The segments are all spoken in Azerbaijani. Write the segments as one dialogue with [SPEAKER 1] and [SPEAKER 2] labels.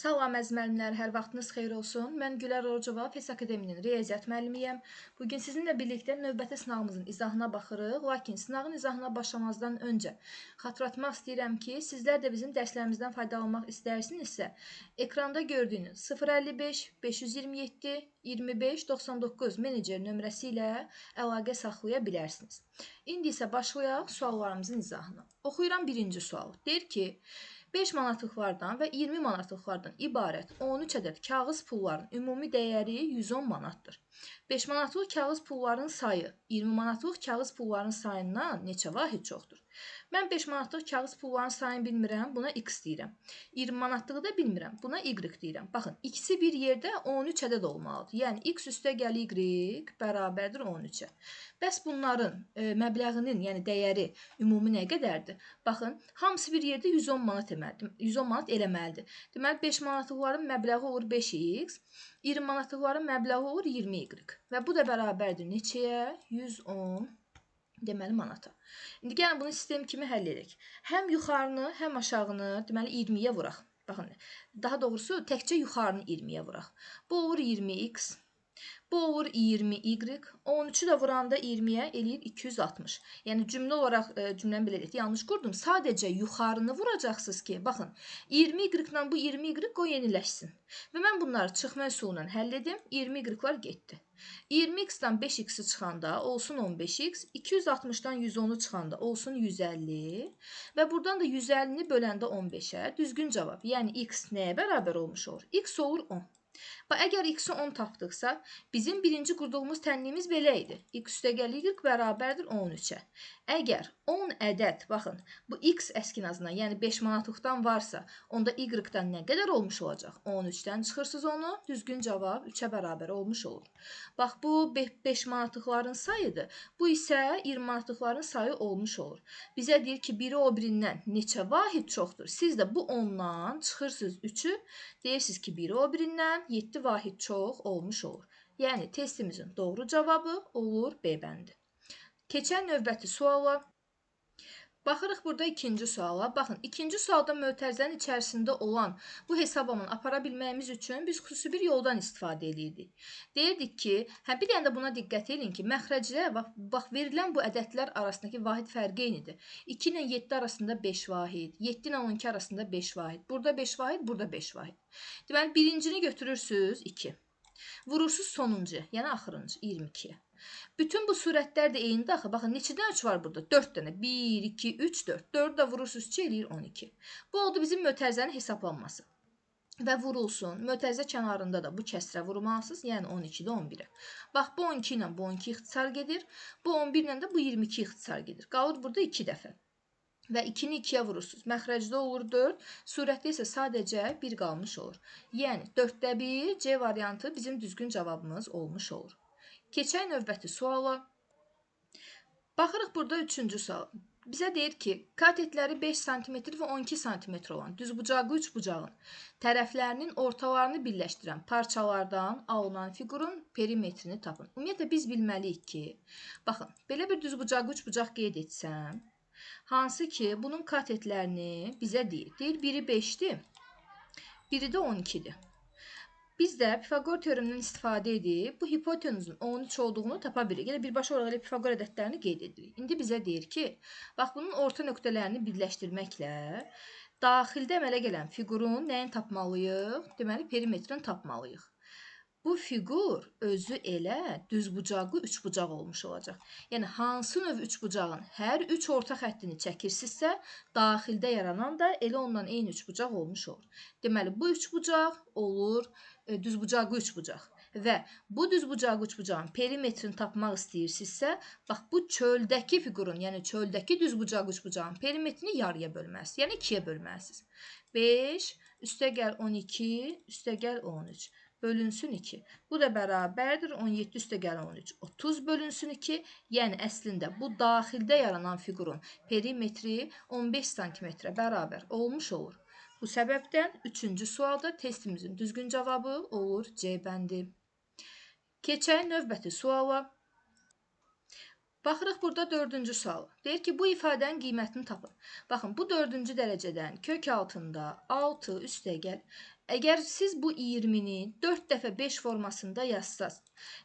[SPEAKER 1] Salam əziz müəllimlər, hər vaxtınız xeyir olsun. Mən Gülər Orucova, FES Akademinin riyaziyyat müəllimiyəm. Bugün sizinlə birlikdə növbəti sınağımızın izahına baxırıq. Lakin sınağın izahına başlamazdan öncə xatırlatmaq istəyirəm ki, sizlər də bizim dərslərimizdən faydalanmaq istərsinizsə, ekranda gördüyünüz 055 527 25 99 menecer nömrəsi ilə əlaqə saxlaya bilərsiniz. İndi isə başlayaq suallarımızın izahına. Oxuyuram birinci sualı. Deyir ki, 5 manatlıqlardan və 20 manatlıqlardan ibarət 13 ədəd kağız pulların ümumi dəyəri 110 manatdır. 5 manatlıq kağız pulların sayı 20 manatlıq kağız pulların sayından neçə vahid çoxdur? Mən 5 manatlıq kağız pulların sayını bilmirəm, buna x deyirəm. 20 manatlığı da bilmirəm, buna y deyirəm. Baxın, ikisi bir yerdə 13 ədəd olmalıdır. Yəni x üstə gəl y bərabərdir 13-ə. Bəs bunların məbləğinin, yəni dəyəri ümumi nə qədərdir? Baxın, hamısı bir yerdə 110 manat eləməlidir. 110 manat eləməlidir. Deməli 5 manatlıqların məbləği olur 5x, 20 manatlıqların məbləği olur 20y. Və bu da bərabərdir neçəyə? 110 deməli manata. İndi gəlin bunu sistem kimi həll edək. Həm yuxarını, həm aşağını deməli 20-yə vuraq. Baxın, daha doğrusu təkcə yuxarını 20-yə vuraq. Bu olur 20x. Bu olur 20y. 13-ü də vuranda 20-yə eləyir 260. Yəni cümlə olaraq cümləni belə deyək, yanlış qurdum. Sadəcə yuxarını vuracaqsınız ki, baxın, 20y ilə bu 20y qoy yeniləşsin. Və mən bunları çıxma üsulu ilə həll edim. 20y-lar getdi. 20x-dan 5x-i çıxanda olsun 15x, 260-dan 110-u çıxanda olsun 150 və buradan da 150-ni böləndə 15-ə düzgün cavab. Yəni x nəyə bərabər olmuş olur? X olur 10. Bax, əgər x-i 10 tapdıqsa, bizim birinci qurduğumuz tənliyimiz belə idi. X üstəgəl y bərabərdir 13-ə. Əgər 10 ədəd, baxın, bu x əskinazından, yəni 5 manatlıqdan varsa, onda y-dan nə qədər olmuş olacaq? 13-dən çıxırsınız onu, düzgün cavab 3-ə bərabər olmuş olur. Bax, bu 5 manatlıqların sayıdır. Bu isə 20 manatlıqların sayı olmuş olur. Bizə deyir ki, biri o birindən neçə vahid çoxdur? Siz də bu 10-dan çıxırsınız 3-ü, deyirsiniz ki, biri o birindən 7 vahid çox olmuş olur. Yəni testimizin doğru cavabı olur B bəndi. Keçən növbəti suala. Baxırıq burada ikinci suala. Baxın, ikinci sualda mötərizənin içərisində olan bu hesablamını apara bilməyimiz üçün biz xüsusi bir yoldan istifadə edirdik. Deyirdik ki, hə, bir dənə də buna diqqət edin ki, məxrəcdə bax verilən bu ədədlər arasındakı vahid fərqi eynidir. 2 ilə 7 arasında 5 vahid, 7 ilə 12 arasında 5 vahid. Burada 5 vahid, burada 5 vahid. Deməli, birincini götürürsünüz 2. Vurursunuz sonuncu, yəni axırıncı 22-yə. Bütün bu surətlər də eynidir axı. Baxın, neçədən 3 var burada? 4 dənə. 1, 2, 3, 4. 4-ü də vurursunuz 3 eləyir 12. Bu oldu bizim mötərizənin hesablanması. Və vurulsun. Mötərizə kənarında da bu kəsrə vurmalısınız. Yəni 12-də 11-ə. Bax, bu 12 ilə bu 12 ixtisar gedir. Bu 11 ilə də bu 22 ixtisar gedir. Qalır burada 2 dəfə. Və 2-ni 2-yə vurursunuz. Məxrəcdə olur 4, surətdə isə sadəcə 1 qalmış olur. Yəni 4-də 1 C variantı bizim düzgün cavabımız olmuş olur. Keçək növbəti suala. Baxırıq burada üçüncü sual. Bizə deyir ki, katetləri 5 sm və 12 sm olan düzbucaqlı üçbucağın tərəflərinin ortalarını birləşdirən parçalardan alınan fiqurun perimetrini tapın. Ümumiyyətlə, biz bilməliyik ki, baxın, belə bir düzbucaqlı üçbucaq qeyd etsəm, hansı ki, bunun katetlərini bizə deyir. Deyir, biri 5-dir, biri də 12-dir. Biz də Pifaqor teoremindən istifadə edib bu hipotenuzun 13 olduğunu tapa bilirik. Yəni birbaşa olaraq elə Pifaqor ədədlərini qeyd edirik. İndi bizə deyir ki, bax bunun orta nöqtələrini birləşdirməklə daxildə əmələ gələn fiqurun nəyini tapmalıyıq? Deməli, perimetrini tapmalıyıq. Bu fiqur özü elə düzbucaqlı üçbucaq olmuş olacaq. Yəni, hansı növ üçbucağın hər üç orta xəttini çəkirsinizsə, daxildə yaranan da elə ondan eyni üçbucaq olmuş olur. Deməli, bu üçbucaq olur düzbucaqlı üçbucaq. Və bu düzbucaqlı üçbucağın perimetrini tapmaq istəyirsinizsə, bax, bu çöldəki fiqurun, yəni çöldəki düzbucaqlı üçbucağın perimetrini yarıya bölməlisiniz. Yəni, 2-yə bölməlisiniz. 5, üstəgəl 12, üstəgəl 13. Bölünsün 2. Bu da bərabərdir 17 üstəgəl 13. 30 bölünsün 2. Yəni, əslində bu daxildə yaranan fiqurun perimetri 15 sm bərabər olmuş olur. Bu səbəbdən üçüncü sualda testimizin düzgün cavabı olur C bəndi. Keçək növbəti suala. Baxırıq burada dördüncü sual. Deyir ki, bu ifadənin qiymətini tapın. Baxın, bu dördüncü dərəcədən kök altında 6 üstəgəl Əgər siz bu 20-ni 4 dəfə 5 formasında yazsaz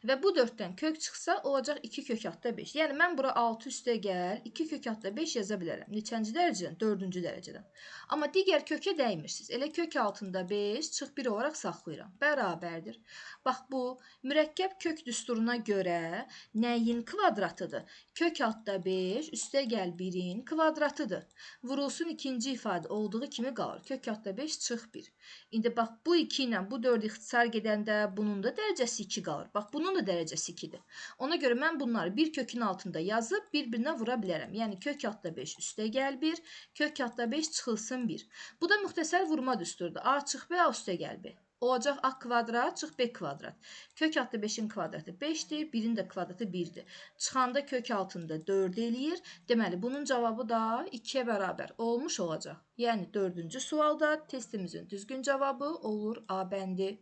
[SPEAKER 1] və bu 4-dən kök çıxsa, olacaq 2 kök altda 5. Yəni, mən bura 6 üstə gəl, 2 kök altda 5 yaza bilərəm. Neçənci dərəcədən? 4-cü dərəcədən. Amma digər kökə dəymirsiniz. Elə kök altında 5 çıx 1 olaraq saxlayıram. Bərabərdir. Bax, bu mürəkkəb kök düsturuna görə nəyin kvadratıdır? Kök altda 5 üstə gəl 1-in kvadratıdır. Vurulsun ikinci ifadə olduğu kimi qalır. Kök altda 5 çıx 1. İndi bax, bu 2 ilə bu 4 ixtisar gedəndə bunun da dərəcəsi 2 qalır. Bax, bunun da dərəcəsi 2-dir. Ona görə mən bunları bir kökün altında yazıb bir-birinə vura bilərəm. Yəni, kök altda 5 üstə gəl 1, kök altda 5 çıxılsın 1. Bu da müxtəsər vurma düsturudur. A çıx B, A üstə gəl B. Olacaq A kvadrat çıx B kvadrat. Kök altda 5-in kvadratı 5-dir, 1-in də kvadratı 1-dir. Çıxanda kök altında 4 eləyir. Deməli, bunun cavabı da 2-yə bərabər olmuş olacaq. Yəni, 4-cü sualda testimizin düzgün cavabı olur A bəndi.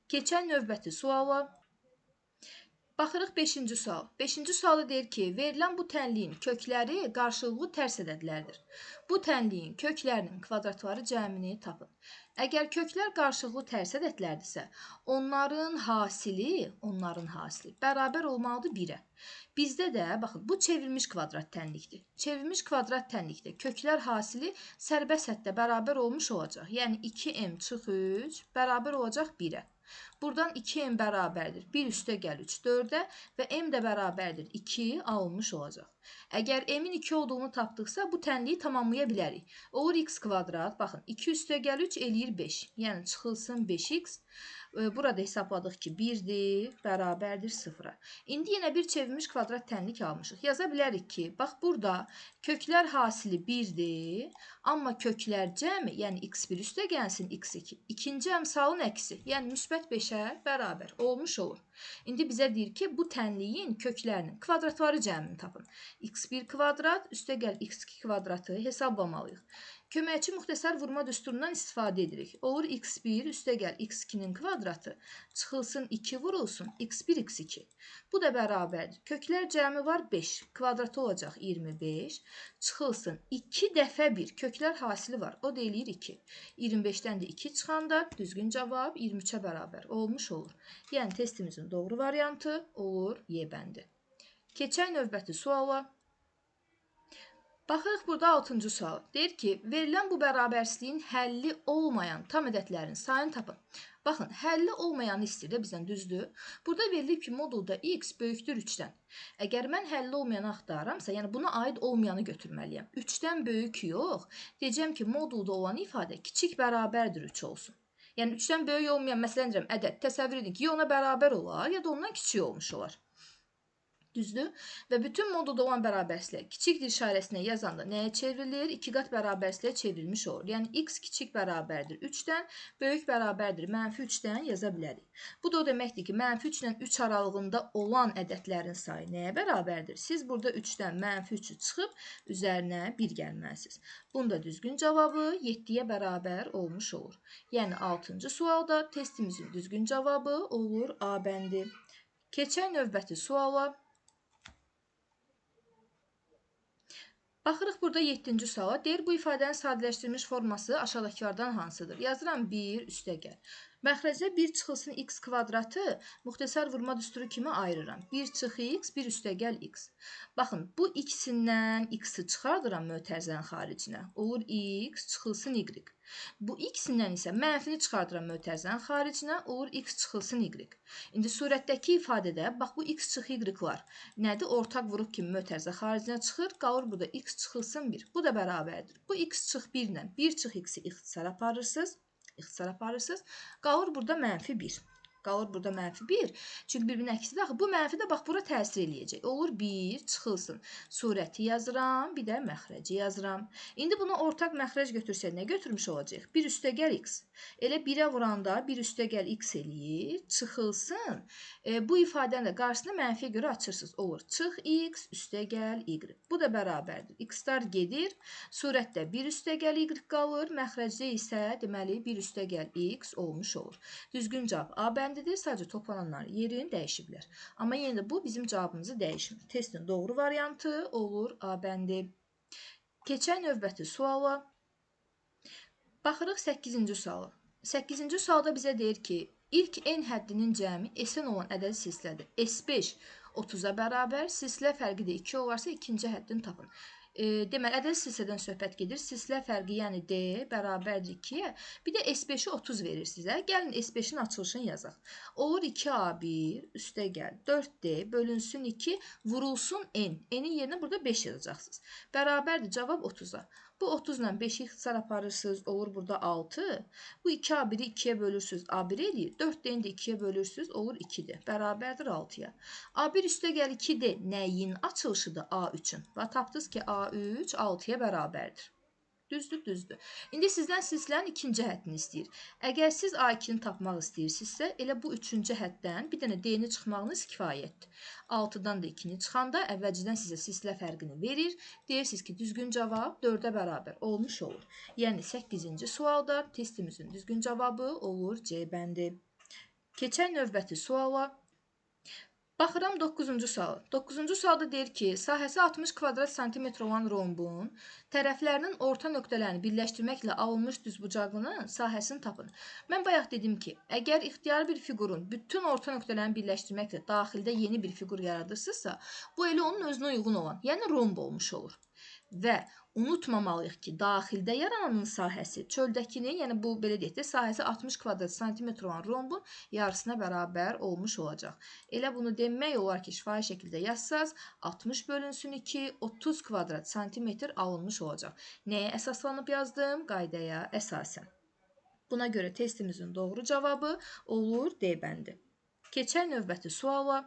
[SPEAKER 1] Keçən növbəti suala. Baxırıq 5-ci sual. 5-ci sualda deyir ki, verilən bu tənliyin kökləri qarşılıqlı tərs ədədlərdir. Bu tənliyin köklərinin kvadratları cəmini tapın. Əgər köklər qarşılıqlı tərs ədədlərdirsə, onların hasili bərabər olmalıdır 1-ə. Bizdə də, baxın, bu çevrilmiş kvadrat tənlikdir. Çevrilmiş kvadrat tənlikdə köklər hasili sərbəst həddə bərabər olmuş olacaq. Yəni, 2m çıx 3 bərabər olacaq 1-ə. Buradan 2m bərabərdir 1 üstə gəl 3, 4-ə və m də bərabərdir 2 alınmış olacaq. Əgər m-in 2 olduğunu tapdıqsa, bu tənliyi tamamlaya bilərik. Olur x kvadrat, baxın, 2 üstə gəl 3 eləyir 5. Yəni, çıxılsın 5x. Burada hesabladıq ki, 1-dir, bərabərdir 0-a. İndi yenə bir çevrilmiş kvadrat tənlik almışıq. Yaza bilərik ki, bax, burada köklər hasili 1-dir, amma köklər cəmi, yəni x1 üstə gəlsin x2. İkinci əmsalın əksi, yəni müsbət 5-ə bərabər olmuş olur. İndi bizə deyir ki, bu tənliyin köklərinin kvadratları cəmini tapın. x1 kvadrat üstə gəl x2 kvadratı hesablamalıyıq. Köməkçi müxtəsər vurma düsturundan istifadə edirik. Olur x1 üstə gəl x2-nin kvadratı çıxılsın 2 vurulsun x1 x2. Bu da bərabərdir. Köklər cəmi var 5. Kvadratı olacaq 25. Çıxılsın 2 dəfə 1. Köklər hasili var. O da eləyir 2. 25-dən də 2 çıxanda düzgün cavab 23-ə bərabər olmuş olur. Yəni testimizin doğru variantı olur Y bəndi. Keçək növbəti suala. Baxırıq burada 6-cı sual. Deyir ki, verilən bu bərabərsizliyin həlli olmayan tam ədədlərin sayını tapın. Baxın, həlli olmayanı istəyir də bizdən, düzdür. Burada verilib ki, modulda x böyükdür 3-dən. Əgər mən həlli olmayanı axtarıramsa, yəni buna aid olmayanı götürməliyəm. 3-dən böyük yox. Deyəcəm ki, modulda olan ifadə kiçik bərabərdir 3 olsun. Yəni 3-dən böyük olmayan, məsələn deyirəm, ədəd təsəvvür edin ki, ya ona bərabər olar, ya da ondan kiçik olmuş olar. Düzdür? Və bütün modulda olan bərabərsizlər kiçikdir işarəsinə yazanda nəyə çevrilir? 2 qat bərabərsizliyə çevrilmiş olur. Yəni x kiçik bərabərdir 3-dən, böyük bərabərdir mənfi 3-dən yaza bilərik. Bu da o deməkdir ki, mənfi 3 ilə 3 aralığında olan ədədlərin sayı nəyə bərabərdir? Siz burada 3-dən mənfi 3-ü çıxıb üzərinə 1 gəlməlisiniz. Bunda düzgün cavabı 7-yə bərabər olmuş olur. Yəni 6-cı sualda testimizin düzgün cavabı olur A bəndi. Keçək növbəti suala. Baxırıq burada 7-ci suala. Deyir, bu ifadənin sadələşdirilmiş forması aşağıdakılardan hansıdır? Yazıram 1 üstə gəl. Məxrəcdə 1 çıxılsın x kvadratı müxtəsər vurma düsturu kimi ayırıram. 1 çıx x, 1 üstə gəl x. Baxın, bu x-indən x-i çıxardıram mötərizənin xaricinə. Olur x çıxılsın y. Bu x-indən isə mənfini çıxardıram mötərizənin xaricinə. Olur x çıxılsın y. İndi surətdəki ifadədə, bax bu x çıx y-lar nədir? Ortaq vuruq kimi mötərizə xaricinə çıxır. Qalır burada x çıxılsın 1. Bu da bərabərdir. Bu x çıx 1 ilə 1 çıx x-i ixtisar aparırsınız. Qalır burada mənfi 1. Qalır burada mənfi 1. Çünki bir-birinin əksidir. Axı, bu mənfi də bax bura təsir eləyəcək. Olur 1 çıxılsın. Surəti yazıram, bir də məxrəci yazıram. İndi buna ortaq məxrəc götürsək nə götürmüş olacaq? 1 üstə gəl x. Elə 1-ə vuranda 1 üstə gəl x eləyir. Çıxılsın. Bu ifadəni də qarşısını mənfiyə görə açırsınız. Olur çıx x üstə gəl y. Bu da bərabərdir. X-lar gedir. Surətdə 1 üstə gəl y qalır. Məxrəcdə isə deməli 1 üstə gəl x olmuş olur. Düzgün cavab A bəndidir. Sadəcə toplananlar yerini dəyişiblər. Amma yenə də bu bizim cavabımızı dəyişmir. Testin doğru variantı olur A bəndi. Keçək növbəti suala. Baxırıq 8-ci suala. 8-ci sualda bizə deyir ki, ilk n həddinin cəmi Sn olan ədədi silsilədir. S5 30-a bərabər, silsilə fərqi də 2 olarsa ikinci həddini tapın. Deməli, ədədi silsilədən söhbət gedir. Silsilə fərqi, yəni D bərabərdir 2-yə. Bir də S5-i 30 verir sizə. Gəlin S5-in açılışını yazaq. Olur 2A1 üstə gəl 4D bölünsün 2 vurulsun N. N-in yerinə burada 5 yazacaqsınız. Bərabərdir cavab 30-a. Bu 30 ilə 5-i ixtisar aparırsınız, olur burada 6. Bu 2A1-i 2-yə bölürsünüz, A1 eləyir. 4D-ni də 2-yə bölürsünüz, olur 2D. Bərabərdir 6-ya. A1 üstə gəl 2D nəyin açılışıdır A3-ün? Və tapdınız ki, A3 6-ya bərabərdir. Düzdür, düzdür. İndi sizdən silsilənin ikinci həddini istəyir. Əgər siz A2-ni tapmaq istəyirsinizsə, elə bu üçüncü həddən bir dənə D-ni çıxmağınız kifayətdir. 6-dan da 2-ni çıxanda əvvəlcədən sizə silsilə fərqini verir. Deyirsiniz ki, düzgün cavab 4-ə bərabər olmuş olur. Yəni 8-ci sualda testimizin düzgün cavabı olur C bəndi. Keçək növbəti suala. Baxıram 9-cu suala. 9-cu sualda deyir ki, sahəsi 60 kvadrat santimetr olan rombun tərəflərinin orta nöqtələrini birləşdirməklə alınmış düzbucaqlının sahəsini tapın. Mən bayaq dedim ki, əgər ixtiyari bir fiqurun bütün orta nöqtələrini birləşdirməklə daxildə yeni bir fiqur yaradırsınızsa, bu elə onun özünə uyğun olan, yəni romb olmuş olur. Və unutmamalıyıq ki, daxildə yarananın sahəsi çöldəkinin, yəni bu belə deyək də, sahəsi 60 kvadrat santimetr olan rombun yarısına bərabər olmuş olacaq. Elə bunu demək olar ki, şifahi şəkildə yazsaz, 60 bölünsün 2, 30 kvadrat santimetr alınmış olacaq. Nəyə əsaslanıb yazdım? Qaydaya əsasən. Buna görə testimizin doğru cavabı olur D bəndi. Keçək növbəti suala.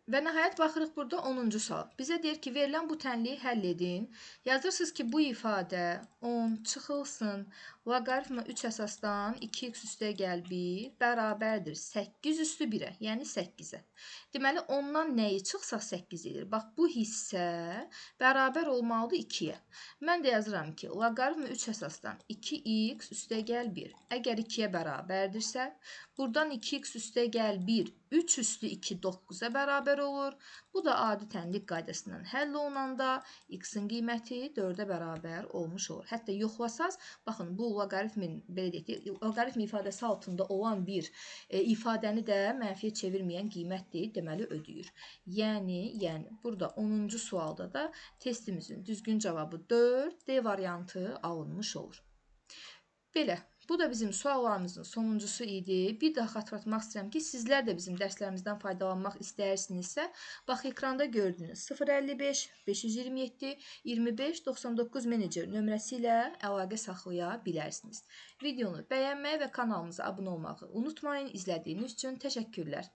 [SPEAKER 1] Və nəhayət baxırıq burada 10-cu sual. Bizə deyir ki, verilən bu tənliyi həll edin. Yazırsınız ki, bu ifadə 10 çıxılsın. Loqaritma 3 əsasdan 2x üstə gəl 1 bərabərdir 8 üstü 1-ə, yəni 8-ə. Deməli, 10-dan nəyi çıxsaq 8 edir. Bax, bu hissə bərabər olmalıdır 2-yə. Mən də yazıram ki, loqaritma 3 əsasdan 2x üstə gəl 1. Əgər 2-yə bərabərdirsə, buradan 2x üstə gəl 1, 3 üstü 2 9-a bərabər olur. Bu da adi tənlik qaydasından həll olunanda x-in qiyməti 4-ə bərabər olmuş olur. Hətta yoxlasaz, baxın, bu loqaritmin, belə deyək, loqaritm ifadəsi altında olan bir ifadəni də mənfiyə çevirməyən qiymətdir, deməli ödəyir. Yəni burada 10-cu sualda da testimizin düzgün cavabı 4, D variantı alınmış olur. Belə. Bu da bizim suallarımızın sonuncusu idi. Bir daha xatırlatmaq istəyirəm ki, sizlər də bizim dərslərimizdən faydalanmaq istəyirsinizsə, bax ekranda gördüyünüz 055 527 25 99 menecer nömrəsi ilə əlaqə saxlaya bilərsiniz. Videonu bəyənməyi və kanalımıza abunə olmağı unutmayın. İzlədiyiniz üçün təşəkkürlər.